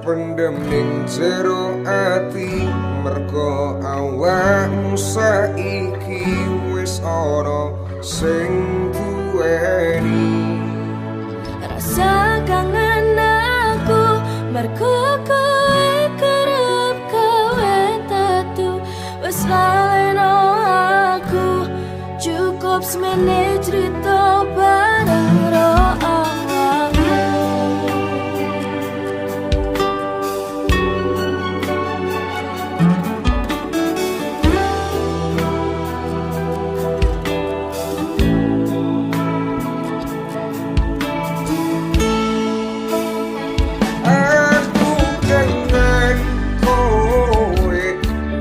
Kependem ning jero ati mergo awakmu saiki wis ana sing duweni. Rasa kangen aku mergo kowe kerep gawe tatu. Wis laleno aku, cukup semene crita bareng ro awakmu. Aku kangen kowe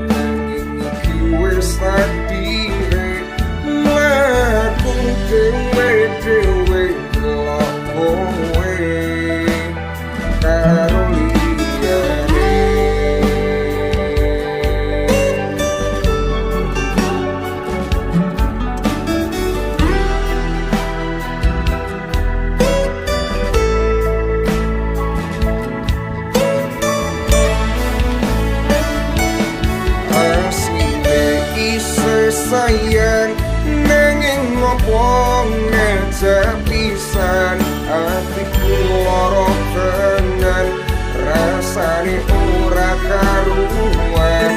nanging iki wis takdire mlaku dhewe dhewe delok kowe karo liyane. Asline isih sayang nanging ngopo ngejak pisan atiku lara tenan rasane ora karuan.